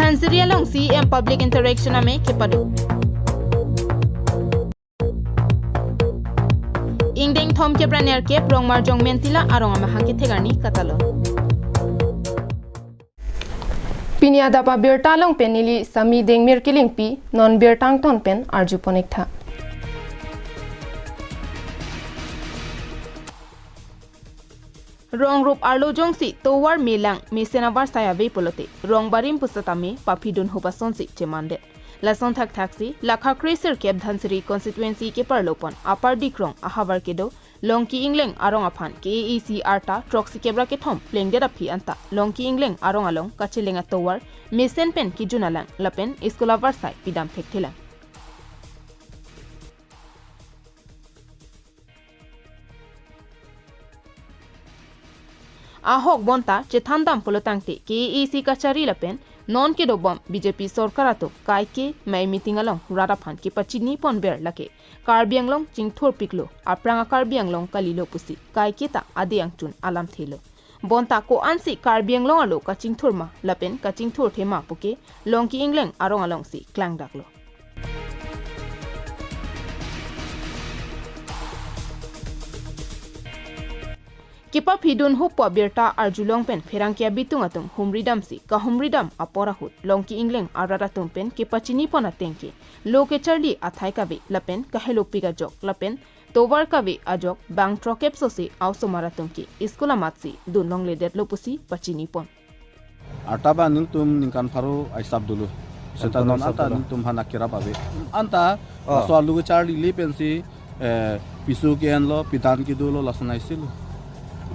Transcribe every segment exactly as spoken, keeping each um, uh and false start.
Dhansiri along C E M public interaction amei kepado. Ingdeng thomkep ra nerkep Rongmarjong Mentila arong amaha kethek arni katalon. Pini adap abirta along pen neli Sami Dengmir Kilingpi, non birta angton pen arjupon-ik tha. Rong rup arlo jongsi tovar, melang, mesen avarsai ave pulote, rong barim pusitame paphidun hup asonsi chemandet. Lason thakthaksi, lakha kre sirkep Dhansiri constituency keparlopon Upper Dikrong ahavar kedo Longki Engleng arong aphan K A A C arta throksikep ra kethom plengdet aphi anta Longki Engleng arong along kacheleng atovar, mesen pen kejun alang lapen school avarsai pidam thekthelang. Ahok bonta chethandam pulotangte K A A C kachari lapen non kedobom B J P sorkar atum kaike mei meeting along rat aphan kepachiniponver lake Karbi Anglong chingthurpiklo, aphrang a Karbi Anglong kalilo pusi kaiketa ade angchun alamthelo. Bonta ko-ansi Karbi Anglong arlo kachingthur ma lapen kachingthurthe ma puke Longki Engleng arong alongsi klangdaklo. Kepaphidun hup pu abirta arjulong pen pherangke abitung atum humridamsi kahumridam apor ahut Longki Engleng arat atum pen kepachinipon ateng ke lo kecharli athai kave lapen kahelopik ajok lapen tovar kave ajok bang throkep sose a-osomar atum ke school amatsi dunlongledetlo pusi pachinipon. Arta ba nelitum ningkan pharo aisap dolo. Seta non anta nelitum aphan akerap ave. Anta, oh, laso arlo kecharlile pensi, eh, piso ke-enlo, pidan kedolo, lason aisi lo.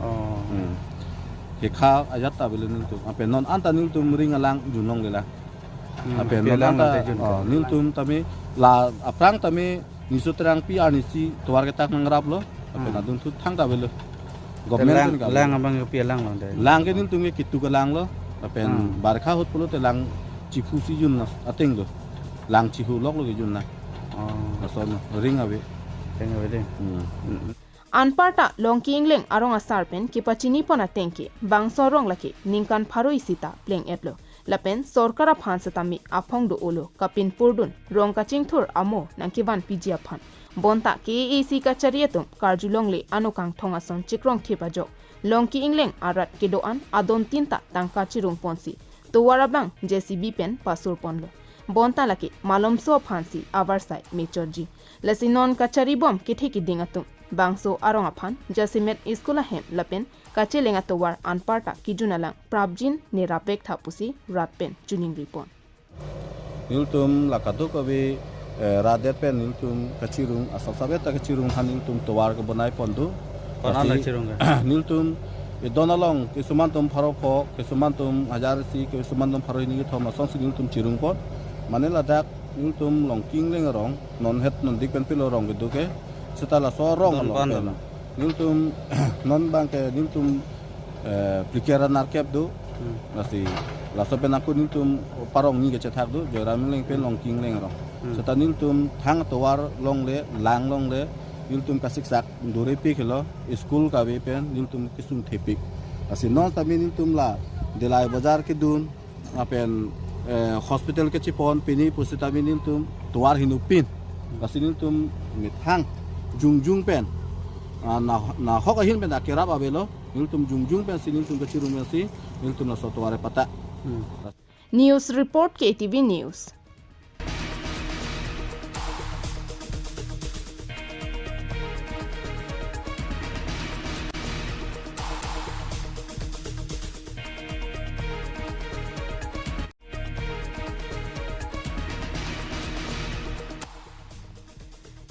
Oh. Hmm. Kekha ajat ta avelo nelitum. Lapen non anta nelitum ring alang junlonglelang. Hmm, lapen non anta, oh, nelitum tame la aphrang tame niso terang pi arnisi tovar ketak nangraplo. Lapen, hmm, adun thu thangta avelo. Government lang, pen ka lang abang pi alang lo dei. Lang ke nelitum ke kitu ke lang lo. Lapen, hmm, barkha ahut pulote lang chiphusi jun na ateng lo. Lang chihuloklo kejun na. Oh. Lason ring ave. Ring ave dei. Hmm. Hmm. Anparta Longki Engleng arong asar pen kepachinipon ateng ke bangso arong lake ningkan pharo isi ta pleng-etlo. Lapen sorkar aphan setame aphong do-olo kapinpurdun rong kachingthur amo nangkevanpiji aphan. Bonta K A A C kachari atum karjulongle ano kangthong ason chikrongthip ajok Longki Engleng arat kedo-an adon tin ta tangka chirungponsi tovar abang J C B pen pasurponlo. Bonta lake malomso aphansi avarsai mechotji. Lasi non kacharibom kethe kiding atum bangso arong aphan jasemet school ahem lapen kacheleng atovar anparta kejun alang prapjin nerapvek tha pusi rat pen chuning ripon. Nelitum la kadokave, eh, rat det pen nelitum kachirung, asap sapet ta kachirung aphan nelitum tovar kebonai pon do. Konan la chirung ke? Nelitum edon along, kisuman atum pharo pho, kisuman atum hajar isi, kisuman atum pharo hini kethom asonsi nelitum chirungpon. Mane ladak nelitum Longki Engleng arong, non het non dik pen pilo arong kedo ke, seta laso arong along pen nelitum non abang ke nelitum, eh, phlikep ra nerkep do. Hmm. Lasi laso pen ako nelitum parong ni kechethak do, Joyram Engleng pen Longki Engleng arong. Hmm. Seta nelitum thang tovar longle, lang longle, nelitum kasiksak dore pi kelo, school kave pen nelitum kesung thepik. Lasi non tame nelitum la Dillai Bazar kedun, lapen, eh, hospital kechipon pini pusitame nelitum tovar hinupin. Lasi nelitum methang jongjong pen, ah, na, nahok ahin pen akerap avelo, nelitum jongjong pensi nelitum kachirung pensi nelitum laso tovar patta. Hmm. News report, K T V News.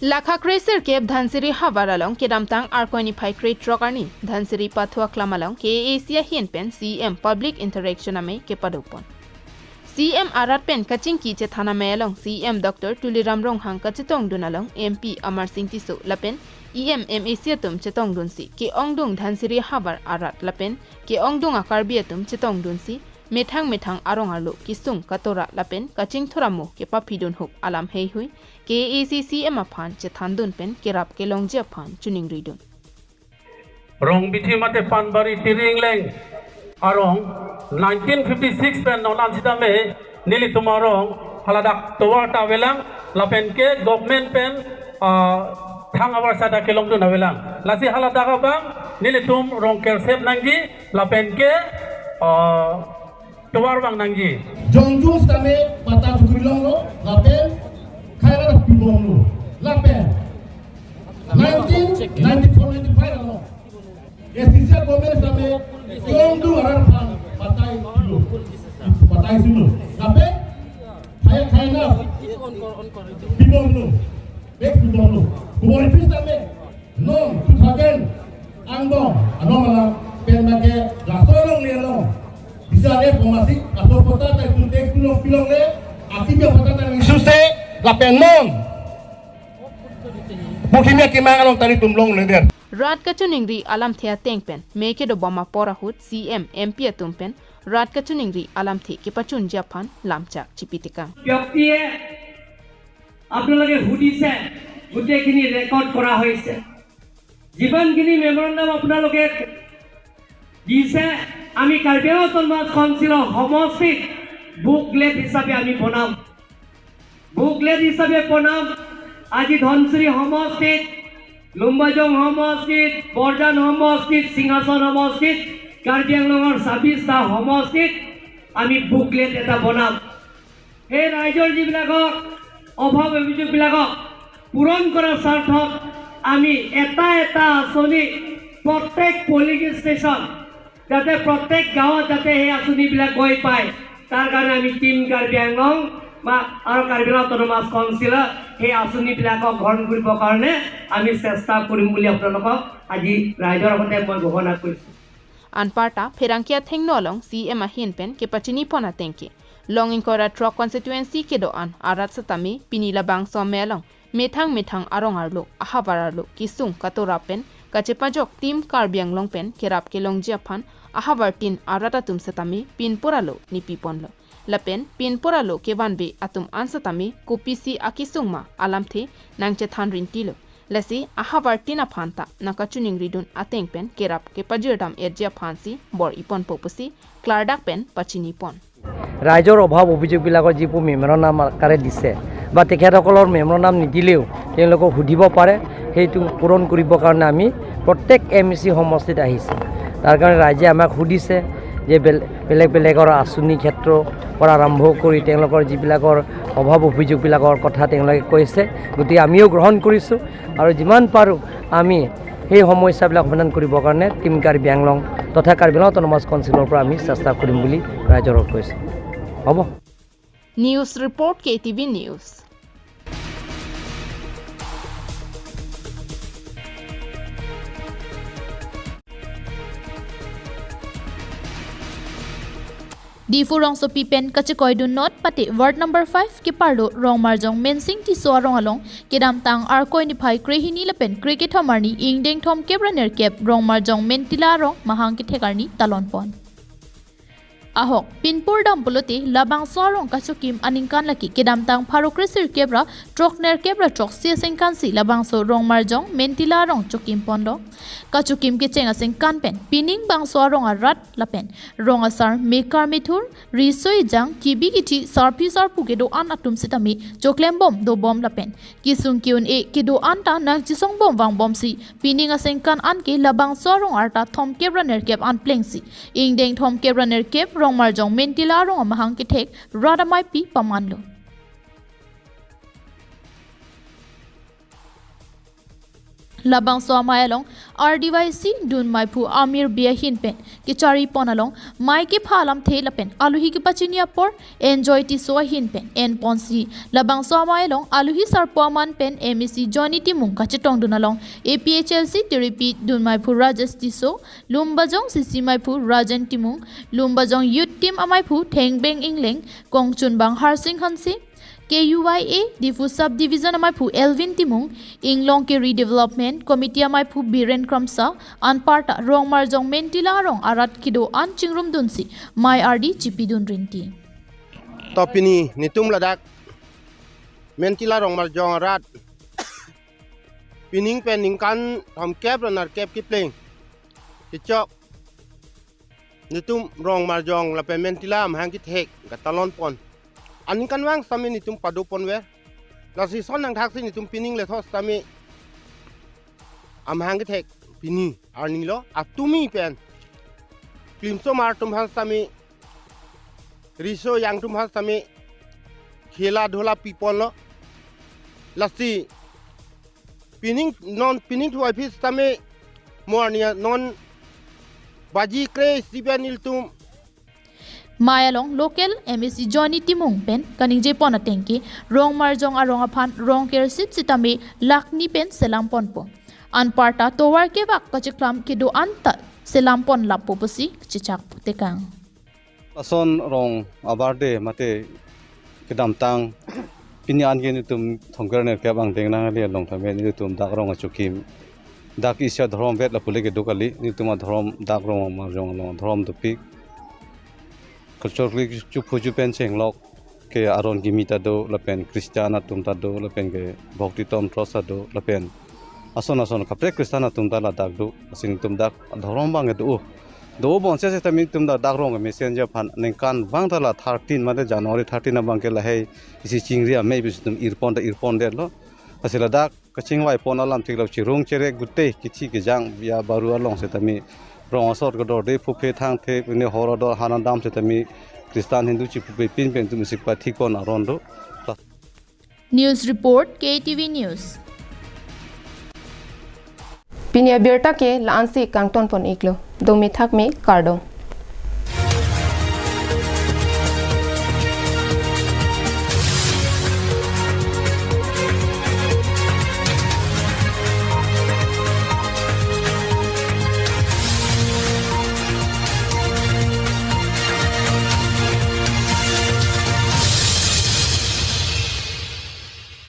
Lakha kre sirkep Dhansiri havar along kedamtang Arkoi niphai kre throk arni Dhansiri Pathu Aklam along K A A C ahin pen C E M public interaction amei kepadopon. C E M arat pen kachingki chethan amei along C E M Doctor Tuliram Ronghang kachetongdun along M P Amarsing Tisso lapen E M, M A C atum chetongdunsi ke-ongdung Dhansiri havar arat lapen ke-ongdung a-Karbi atum chetongdunsi methang methang arong arlo kesung katora lapen kachingthur amo kepaphidun hup alam heihui K A A C C E M aphan chethandun pen kerap kelongji aphan chuningridun. Rong bithi mate Panbari Tiri Engleng arong nineteen fifty-six pen non an sitame Nelitum arong haladak tovar ta avelang, lapen ke government pen, ah, thang avarsai ta kelongdun avelang. Lasi haladak abang nelitum rong kersep nangji, lapen ke, ah, tovar vang nangji. Jongjung sitame patta chukuri longlo, lapen khaila pibomlo, lapen nineteen ninety-four ninety-five along S D C government sitame kelongdun arat aphan patta ilo, patta isulo. Lapen khaya khaila pibomlo, bek pibomlo. Kubor ipis sitame non two thousand angbong along alam pen make laso longle along bisa le pemasi aso patta ta itum tek tulong pilongle, ati dia patta ta isu se lapen non Bukhimia kemang along tari tum longle der. Rat kachiningri alamthe ateng pen me kedobom apor ahut C M, M P atum pen rat kachiningri alamthe kepachunji aphan lamchak chipitekang. ব্যক্তিয়ে আপোনালোকে সুধিছে, গোটেইখিনি ৰেকৰ্ড কৰা হৈছে। যিমানখিনি মেমৰেণ্ডাম আপোনালোকে দিছে, আমি কাৰ্বি আংলং অট'নমাছ কাউন্সিলৰ সমষ্টিত বুকলেট হিচাপে আমি বনাম। বুকলেট হিচাপে বনাম। আজি ধনশিৰি সমষ্টিত, লুম্বাজং সমষ্টিত, বৰজান সমষ্টিত, সিংহাচন সমষ্টিত, কাৰ্বি আংলঙৰ ছাব্বিশটা সমষ্টিত আমি বুকলেট এটা বনাম। সেই ৰাইজৰ যিবিলাকক অভাৱ অভিযোগবিলাকক পূৰণ কৰাৰ স্বাৰ্থত আমি এটা এটা আঁচনি প্ৰত্যেক পলিং ষ্টেচন যাতে প্ৰত্যেক গাঁৱত যাতে সেই আঁচনিবিলাক গৈ পায়, তাৰ কাৰণে আমি টিম কাৰ্বি আংলং বা আৰু কাৰ্বি আংলং অট'নমাছ কাউন্সিলৰ সেই আঁচনিবিলাকক গ্ৰহণ কৰিবৰ কাৰণে আমি চেষ্টা কৰিম বুলি আপোনালোকক আজি ৰাইজৰ আগতে মই ঘোষণা কৰিছোঁ। Anparta pherangke athengno along C M ahin pen kepachini pon ateng ke long ingkoi ra throk constituency kedo-an arat setame pini labangso amei along methang methang arong arlo, ahavar arlo kesung katora pen kachepajok Team Karbi Anglong pen kerap kelongji aphan ahavar tin arat atum setame pinpur alo nepi ponlo. Lapen pinpur alo kevanve atum an setame kopisi akesung ma alamthe nangchethan rintilo. Lasi ahavar tin aphan ta nangkachiningridun ateng pen kerap kepajirdam erji aphansi bor-i ponpo pusi klardak pen pachini pon. ৰাইজৰ অভাৱ অভিযোগবিলাকৰ যিবোৰ মেমৰেণ্ডাম আকাৰে দিছে বা তেখেতসকলৰ মেমৰেণ্ডাম নিদিলেও তেওঁলোকক সুধিব পাৰে, সেইটো পূৰণ কৰিবৰ কাৰণে আমি প্ৰত্যেক এম ই চি সমষ্টিত আহিছোঁ। তাৰ কাৰণে ৰাইজে আমাক সুধিছে যে বেল-, বেলেগ বেলেগৰ আঁচনি ক্ষেত্ৰৰ পৰা আৰম্ভ কৰি তেওঁলোকৰ যিবিলাকৰ অভাৱ অভিযোগবিলাকৰ কথা তেওঁলোকে কৈছে, গতিকে আমিও গ্ৰহণ কৰিছোঁ আৰু যিমান পাৰোঁ আমি সেই সমস্যাবিলাক সমাধান কৰিবৰ কাৰণে টিম কাৰ্বি আংলং তথা কাৰ্বি আংলং অট'নমাছ কাউন্সিলৰ পৰা আমি চেষ্টা কৰিম বুলি ৰাইজৰ আগত কৈছোঁ। হ'ব। News report, K T V News. Diphu rongsopi pen kachekoi dunnot pate ward number five keparlo Rongmarjong Mensing Tisso arong along kedamtang Arkoi niphai krehini lapen krekethom arni ingdeng thomkep ra nerkep Rongmarjong Mentila arong mahang kethek arni talon pon. Ahok pinpur dam pulote labangso arong kachokim aningkan lake kedamtang pharo kresirkep ra throk nerkep ra throksi asengkansi labangso Rongmarjong Mentila arong chokim ponlo. Kachokim kecheng asengkan pen pining bangso arong arat lapen rong asar mekar methur, riso ejang, kibi kithi, sarpi sarpo kedo-an atum sitame choklembom dobom lapen kesung ke-un-e kedo-an ta nangchesongbom vangbomsi pining asengkan anke labangso arong arta thomkep ra nerkep an plengsi ingdeng thomkep ra nerkep Rongmarjong Mentila arong amahang kethek rat ameipi pamanlo. Labangso amei along R D Y C dunmeiphu Amir Bey ahin pen kechari pon along mei kepha alamthe lapen alohi kepachini apor Enjoy Tisso ahin pen en ponsi labangso amei along alohi sarpo aman pen M A C Johnny Timung kachetongdun along A P H L C tiripi dunmeiphu Rajesh Tisso, Lumbajong C C meiphu Rajen Timung, Lumbajong Youth Team ameiphu Thengbeng Ingleng, kongchunbang Harsing Hanse, K U Y A Diphu Sub Division ameiphu Elvin Timung, Inglong Kiri Development Committee ameiphu Biren Kramsa, anparta Rongmarjong Mentila arong arat kedo-an chingrumdunsi mei ardi chipidun rinti. To pini netum ladak Mentila Rongmarjong arat pining pen ningkan thomkep ra nerkep kepleng kechok netum Rongmarjong lapen Mentila amahang kethek katalon pon. aningkanvang sitame netum padoponver. Lasi son nangthaksi netum pining letho sitame amahang kethek pini arnilo atumi pen klimsomar atum aphan sitame riso yang atum aphan sitame khela dhula piponlo. Lasi pining non pining thuai phi sitame mo arni non baji kre-isi pen ilitum. Mei along local M A C Johnny Timung pen kaningjepon ateng ke Rongmarjong arong aphan rong kersit sitame lakh ni pen selam ponpo. Anparta tovar kevak kacheklam kedo anta selam pon lapu pusi chechak tekang. Lason rong abar de mate kedamtang pini an ke netum thomkre nerkep angdeng nangle along tame netum dak rong achokim dak isi adhorom vet lapu le kedo kali. Netum adhorom dak Rongmarjong along adhorom dopik. Kachorli chuphu chupen chenglok ke aron kimi ta do lapen Christian atum ta do lapen ke Bhakti Tom Trust ta do lapen ason ason kaprek Christian atum ta ladak do. Lasi netum dak adhorom abang kedo. Do bonsitame netum dak dak rong ke messenger aphan ningkanvang ta la thirteen mate January thirteen abang ke lahei isi chingri amei pisi netum irpon ta irpondetlo. Lasi ladak kachingvaipon alam thik lo, chirung cherek gute kithi kejang ya baru along sitame rong asor kedorde phuphe thangthe pine hor ador han adam sitame Christian Hindu chiphuphe pin pen netum isi pathikpon aron do. News report, K T V News. Pini abirta ke la-ansi kangtonpon iklo. Dome thakme, kardom.